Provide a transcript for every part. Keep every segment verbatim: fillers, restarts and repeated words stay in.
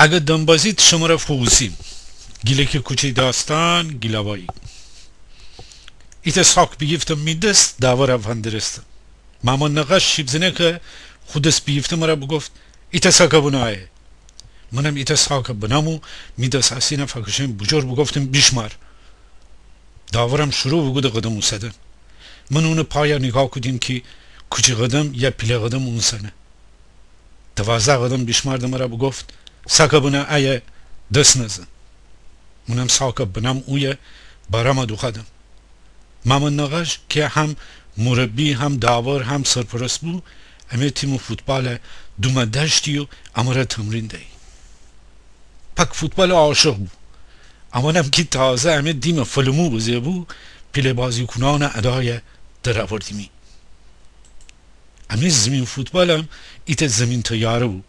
اگه دم بازید شمره فووسیم. گیلکی کوچی داستان، گیلوایی. ایتأ ساک بیگیفتم می دس، داورَ فندرستم. مامند نقاش شیب‌زنکه خو دس بیگیفته مره بوگفت: ایتأ ساکه بنه ایه. منم ایتأ ساکه بنم و می دس اسینه فکشم بوجور بوگفتم: بیشمار. داورم شروع بوکوده قدم اوسادن. من اونٚ پایه نیگاه کودیم کی کوچی قدم یا پیله قدم اونسانه. دوازده قدم بیشمارده مره بوگفت: ساکه بنه ایه، دس نزن. منم ساکه بنم اویه، بارمه دوخادم. مامند نقاش کی هم مربی، هم داور، هم سرپرست بو، امه تیمٚ فوتبالٚ دومه دأشتی و امره تمرین دیی. پاک فوتبالٚ عاشق بو. امانم کی تازه امه دیمه فلمو بزه بو، پیله بازیکنانٚ ادایه در اوردیمی. امه زیمین فوتبالم ایتأ زیمین طیاره بو.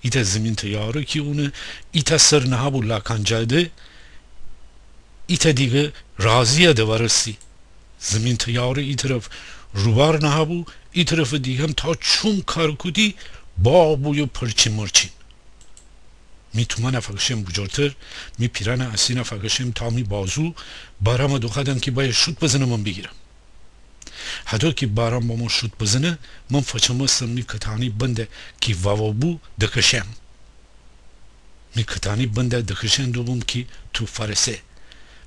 ایتأ زیمین طیاره کی اونٚ ایتأ سر نهه‌بو لاکان جاده، ایتأ دیگه رازیه دوارستی. زیمین طیاره ای طرف روبار نهه‌بو، ای طرفٚ دیگم تا چوم کار کودی باغ بو یو پرچین مرچین. می تومانه فکشم بوجورتر، می پیرانه اسینه فکشم تا می بازو، بارمه دوخادم کی بایه شوت بزنم من بیگیرم. هتو کی بارم بامو شوت بزنه، من فچمستم می کتانی بنده کی واوا بو دکشم. می کتانی بنده دکشن دوبوم کی توپ فارسه.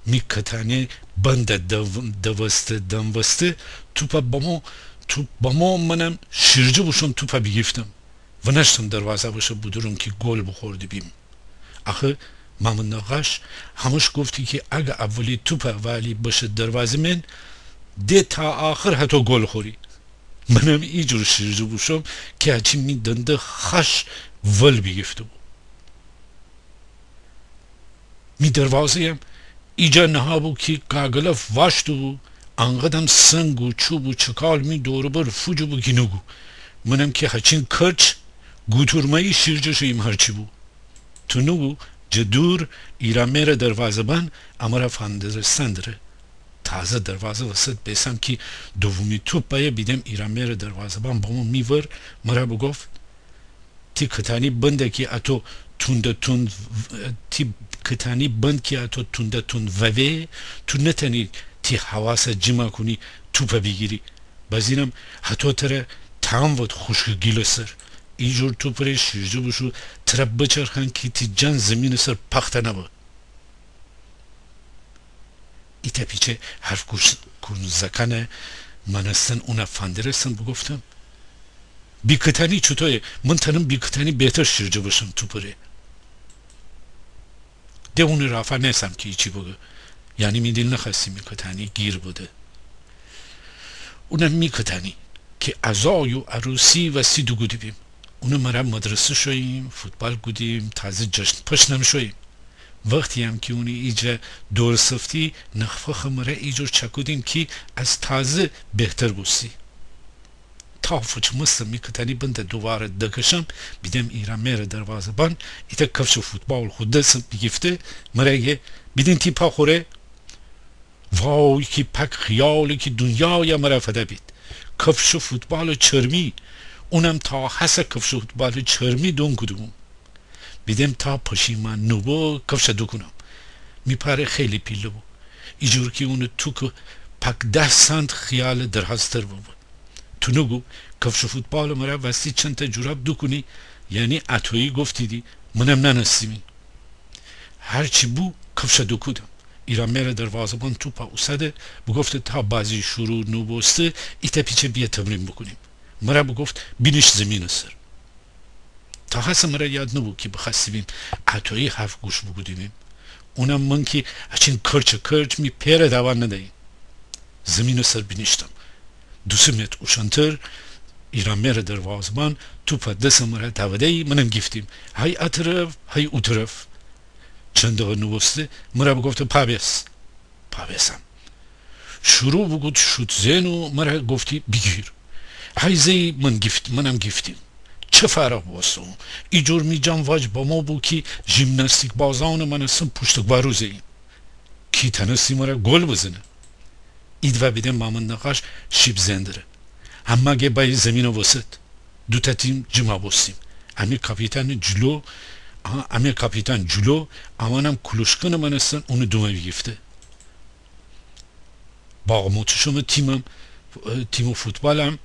می کتانی بنده دو-، دوسته دنوسته توپه بامو، توپ بامو منم شیرجه بوشوم توپه بیگیفتم. ونشتم دروازه بشه بودورم کی گل بوخورده بیم. آخه مامند نقاش همش گفتی کی اگه اولی توپه والی بشه دروازه‌مین، ده تا آخر هتو گل خوری. منم ایجور شیرجه بوشوم کی هچین می دنده خش ول بیگیفته بو. می دروازه‌یم ایجا نهه‌بو کی گاگلف واشته بو، انقدم سنگ و چوب و چکال می دور و بر فوجه بو کی نوگو. منم کی هچین کرچ گوتورمایی شیرجه شوییم هرچی بو. تونوگو جه دور ایرانمهرٚ دروازه‌بان امره فندرستن دره. تازه دروازه وسط بیسم کی دومی توپ بایه، بیدم ایرانمهرٚ دروازه‌بان بامو می ور مره بوگفت: تی کتانی بنده کی اتو تونده توند، تی کتانی بند کی اتو تونده توند ووه، تو نتانی تی حواسه جیما کونی توپه بیگیری. بازینم هتو تره تام ود خوشکٚ گیلٚ سر. ایجور توپٚ ره شیرجه بوشو تره بچرخان کی تی جان زیمینٚ سر پخته نبه. ایتأ پیچه حرف گوش کون زاکانه مانستن اونه فندرستم بوگفتم: بی کتانی چوطویه؟ من تانم بی کتانی بهتر شیرجه بشم توپٚ ره. ده اونٚ رافا نیسم کی ایچی بگه. یعنی می دیل نخوأستی می کتانی گیر بده. اونم می کتانی کی عزا یو عروسی وستی دوکوده بیم. اونٚ مره مدرسه شوییم، فوتبال کودیم، تازه جشن پشنم شوییم. وختییم کی اونٚ ایجا دور سفتی، نخفخٚ مره ایجور چکودیم کی از تازه بهتر بوستی. تا فچمستم می کتانی بنده دوواره دکشم، بیدم ایرانمهرٚ دروازه‌بان ایتأ کفشٚ فوتبال خو دسم بیگیفته، مره گه: بیدین تی پا خوره؟ وای کی پاک خیالی کی دونیایه مره فده بید. کفشٚ فوتبالٚ چرمی، اونم تا هسه کفشٚ فوتبالٚ چرمی دون کوده‌بوم. بیدم تا پشیمان نوبو کفشه دوکونم. می پا ره خیلی پیله بو. ایجور کی اونٚ توکٚ پاک ده سانت خیالٚ درهازتر ببو. تو نوگو کفشٚ فوتبالٚ مره وستی چنتأ جوراب دوکونی، یعنی اتویی گفتیدی، منم نأنستیمی. هرچی بو کفشه دوکودم. ایرانمهرٚ دروازه‌بان توپه اوسده، بوگفته تا بازی شروع نوبوسته ایتأ پیچه بیه تمرین بوکونیم. مره بوگفت بینیش زیمینٚ سر. تا هسه مره یاد نوبو کی بخوأستیبیم اتویی حرف گوش بوکودیبیم. اونم من کی هچین کرچٚ کرچ می پئره دوان ندییم. زیمینٚ سر بینیشتم. دو سه متر اوشانتر ایرانمهرٚ دروازه‌بان توپه دسٚ مره دوده‌یی، منم گیفتیم. هی ا طرف، هی او طرف. چند دقه نوبوسته مره بوگفته پا بیس. پا بیسم. شروع بوکود شوت زئن و مره گفتی بیگیر. هی زئی من گیفت، منم گیفتیم. چه فرق بوسته؟ ایجور می جان واج بامو بو کی ژیمناستیک‌بازانٚ مانستن پوشتک‌بارو زئیم. کی تانستی مره گل بزنه؟ ایدوا بیدم مامند نقاش شیب زئن دره. همه گه بایی زیمینٚ وسط. دوتأ تیم جیما بوستیم. امی کاپیتانٚ جلو آها، امه کاپیتان جلو، امانم کولوشکنٚ مأنستن اونٚ دومه بیگیفته. باغ محتشمٚ تیمم، تیمٚ فوتبالم،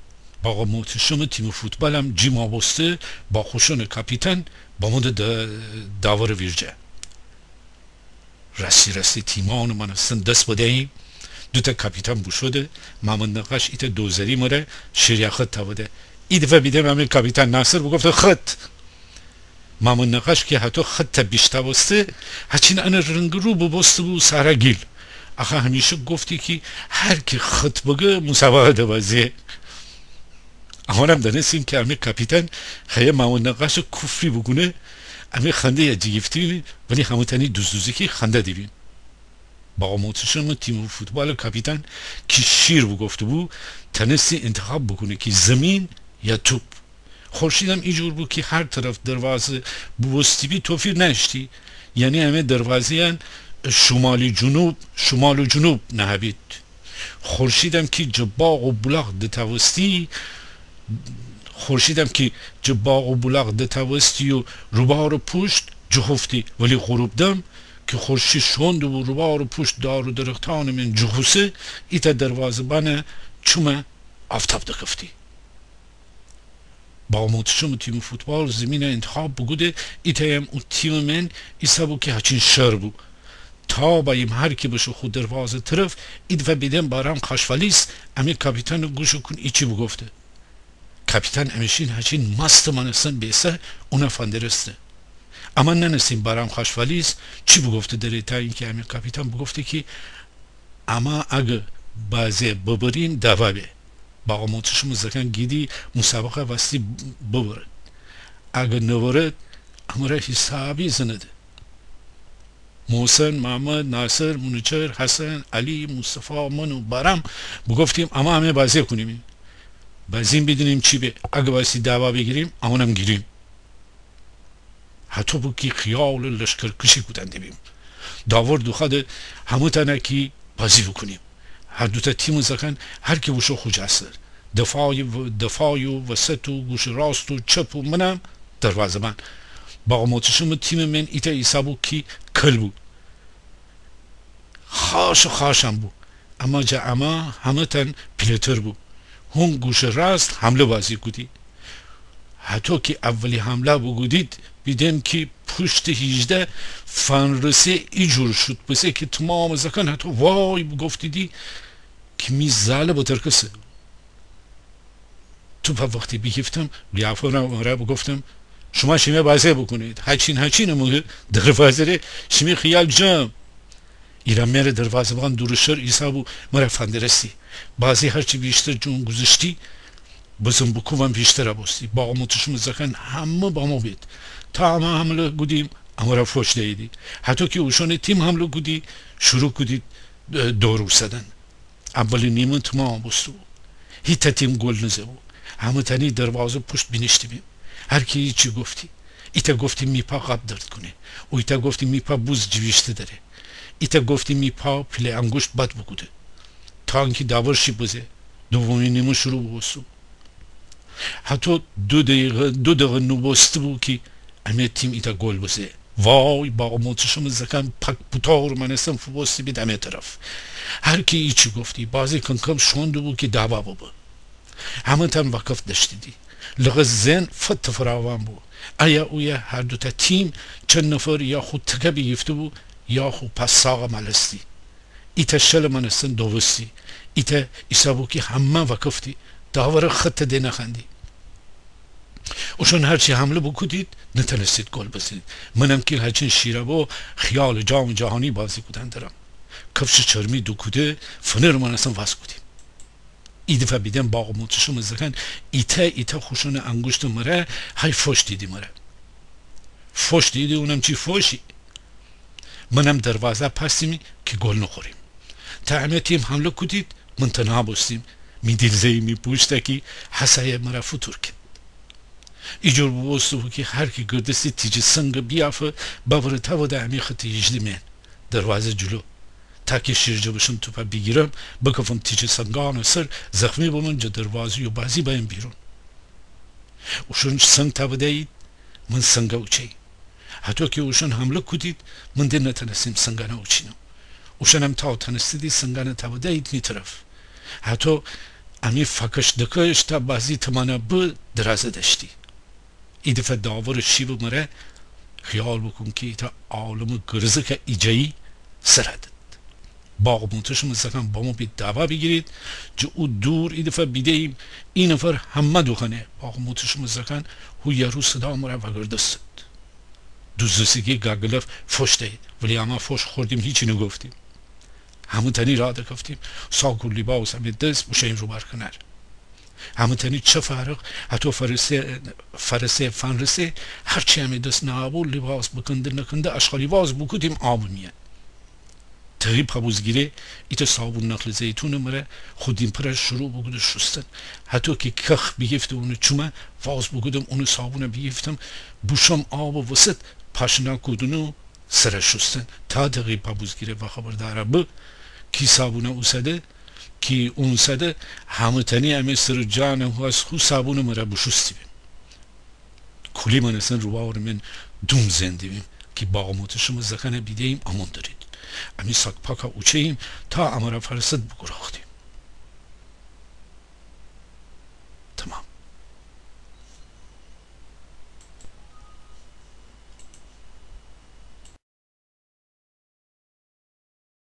باغ محتشمٚ تیمٚ فوتبالم جی مابوسته، با خوشانٚ کاپیتان باموده د-، داورٚ ویرجه. راستی راستی تیمانٚ مأنستن دس بدهییم. دوتأ کاپیتان بوشوده، محمد نقاش ایتأ دوزری مره شیریا خط تأوده. ایدفعه بیدم امه کاپیتان ناصر بوگفته خط. محمد نقاش کی هتو خطه بیشتاوسته، هچین انه رنگ رو بوبوسته‌بو سارا گیل. آخه همیشه گفتی کی هر کی خط بگه مسابقه دوازه. امانم دأنستیم کی امه کاپیتان خوأیه محمد نقاشه کفری بوکونه، امه خنده‌یه جیگیفتیم، ولی همه‌تأنی دوزدوزکی خنده دیبیم. باغ محتشمٚ تیمٚ فوتبالٚ کاپیتان کی شیر بوگفته‌بو، تأنستی انتخاب بوکونه کی زیمین یا توپ. خورشیدم ایجور بو کی هر طرف دروازه بوبوسته‌بی توفیر نأشتی. یعنی امه دروازه‌یأن شمالی جنوب، شمال و جنوب نهه‌بید. خورشیدم کی جه باغ و بولاغ دتأوستی، خورشیدم کی جه باغ و بولاغ دتأوستی و روبارٚ پوشت جوخوفتی، ولی غروبدم کی خورشید شوئون دوبو روبارٚ پوشت دار و درختأنٚ مین جوخوسه، ایتأ دروازه‌بانه چومه آفتاب دکفتی. باغ محتشمٚ تیمٚ فوتبال زیمینه انتخاب بوکوده، ایتأیم او تیمٚ مین ایسه‌بو کی هچین شر بو. تا بأییم هر کی بشه خو دروازه طرف، ایدفعه بیدم بارام خاشوالیس امه کاپیتانٚ گوشٚ کون ایچی بوگفته. کاپیتان امه شین هچین ماستٚ مأنستن بیسه اونه فندرسته. اما نأنستیم بارام خاشوالیس چی بوگفته دره، تا اینکی امه کاپیتان بوگفته کی اما اگه بازی ببریم دعوا به. باغ محتشمٚ زکن گیدی مسابقه وستی ببرد. اگه نبرد، امره حسابی زنده. محسن، محمد، ناصر، منوچهر، حسن، علی، مصطفی، من و بارام بوگفتیم اما امه بازی کونیم. بازیم بیدینیم چی به. اگه وستی دعوا بیگیریم، امانم گیریم. هتو بو کی خیالٚ لشکرکشی کودن دیبیم. داور دوخوأده همه‌تأنه کی بازی بوکونیم. هر دوتأ تیمٚ زکن هر کی بوشو خو جا سر. دفاع و، دفاع و وسط و گوشٚ راست و چپ و منم دروازه‌بان. باغ محتشمٚ تیمٚ مین ایتأ ایسه‌بو کی کل بو. خاش و خاشم بو. اما جه اما همه‌تأن پیله‌تر بو. هون گوشٚ راست حمله بازی کودی. هتو کی اولی حمله بوکودید، بیدم کی پوشتٚ هیجده فنرسه ایجور شود بسه کی تومامٚ زکن هتو وای بوگفتیدی کی می زاله بترکسه. توپه وختی بیگیفتم، قیافه‌ره بوگفتم شوما شیمه بازی بوکونید. هچین هچینم دروازه‌ره شیمی خیال جم. ایرأ مره دروازه‌بان دورٚ شر ایسه‌بو مره فندرستی. بازی هرچی ویشتر جون گوذشتی، بزن بوکوبان ویشتر بوستی. باغ محتشمٚ زکن همه بامو بید. تا امه حمله کودیم، امره فوش دییدی. هتو کی اوشانٚ تیم حمله کودی، شروع کودی دور اوسدن. اولی نیمه تومام بوسته‌بو. هیتأ تیم گل نزه‌بو. همه‌تأنی دروازه پوشت بینیشتیبیم. هر کی ایچی گفتی. ایتأ گفتی می پا قاب درد کونه. اویتأ گفتی می پا بوز جیویشته دره. ایتأ گفتی می پا پیله انگوشت بد بوکوده. تا انکی داور شی بزه، دومی نیمه شروع بوبوسته‌بو. هتو دو دقیقه، دو دقه نوبوسته‌بو کی امه تیم ایتأ گل بزه. وای، باغ محتشمٚ زکن پک پوتارٚ مأنستن فوبوسته‌بید امه طرف. هر کی ایچی گفتی، بازی کم‌کم شوئون دوبو کی دعوا ببه. همه‌تأن وکف دأشتیدی. لقه زئن فت فراوان بو. ایه اویه هر دوتأ تیم چند نفر یا خو تکه بیگیفته‌بو یا خو پا ساقه مألستی. ایتأ شلٚ مأنستن دووستی. ایتأ ایسه‌بو کی همه وکفتی. داورٚ خطه دئنخوأندی. اوشون هرچی حمله بوکودید، نتأنستید گل بزنید. منم کی هچین شیرأ بو، خیالٚ جامٚ جهانی بازی کودن درم. کفشٚ چرمی دوکوده، فنرٚ مأنستن واز کودیم. ایدفعه بیدم باغ محتشمٚ زکن ایتأ ایتأ خوشونٚ انگوشتٚ مره، هی فوش دییدی مره. فوش دییدی، اونم چی فوشی. منم دروازه پأسیم کی گل نوخوریم. تا امه تیم حمله کودید، من تنها بوستیم. می دیل زه‌یی می پوشته کی هسأیه مره فوتور کید. ایجور بوبوسته‌بو کی هر کی گردستی تیجٚ سنگٚ بیافه، ببره تأوده امی خطٚ هیجده مئن، دروازه جلو. تا کی شیرجه بشم توپه بیگیرم، بکفم تیجٚ سنگأنٚ سر، زخمی بمن، جٚه دروازه و بازی بأیم بیرون. اوشون سنگ تأوده‌یید، من سنگه اوچه‌یی. هتو کی اوشأن حمله کودید، من ده نتأنستیم سنگأنه اوچینم. اوشأنم تا تأنستیدی سنگأنه تأودهیید می طرف. هتو امی فکش دکش تا بازی تمانه به درازه دأشتی. ایدفعه داورٚ شیبٚ مره خیال بوکون کی ایتأ عالمٚ گرزکه ایجایی سر دد. باغ موتشمٚ زأکأن بامو بید دعوا بیگیرید، جٚه او دور ایدفعه بیدهییم ای نفر همه دوخأنه. باغ موتشمٚ زأکأن هو یارو صدا مره وأگردستد. دوزدستگی گاگلف فوش دهید، ولی اما فوش خوردیم، هیچی نوگفتیم. همه‌تأنی راه دکفتیم، ساک و لیباس امی دس بوشوییم روبار کنار. همه‌تأنی چه فرق، هتو فرسه، فرسه، فنرسه، هرچی امی دس نابو، لیباس بکنده نکنده، آشغالی واز بوکودیم آبٚ میأن. تقی پابوزگیره ایتأ صابون نخل زیتونٚ مره خو دیمپره شروع بوکوده شوستن. هتو کی کخ بیگیفته اونٚ چومه، واز بوکودم اونٚ صابونه بیگیفتم، بوشوم آبٚ وسط پاشنه کودن و سره شوستن. تا تقی پابوزگیره وأخبردأره به کی صابونه اوسده، کی اونسده، همه‌تأنی امی سر و جانه هو از خو صابونٚ مره بوشوستیبیم. کولی مأنستن روبارٚ من دوم زئندیبیم کی باغ موتشمٚ زأکأنه بیدهییم امون دریدی. امی ساک پاکه اوچهییم تا امره فرصت بوگوراختی.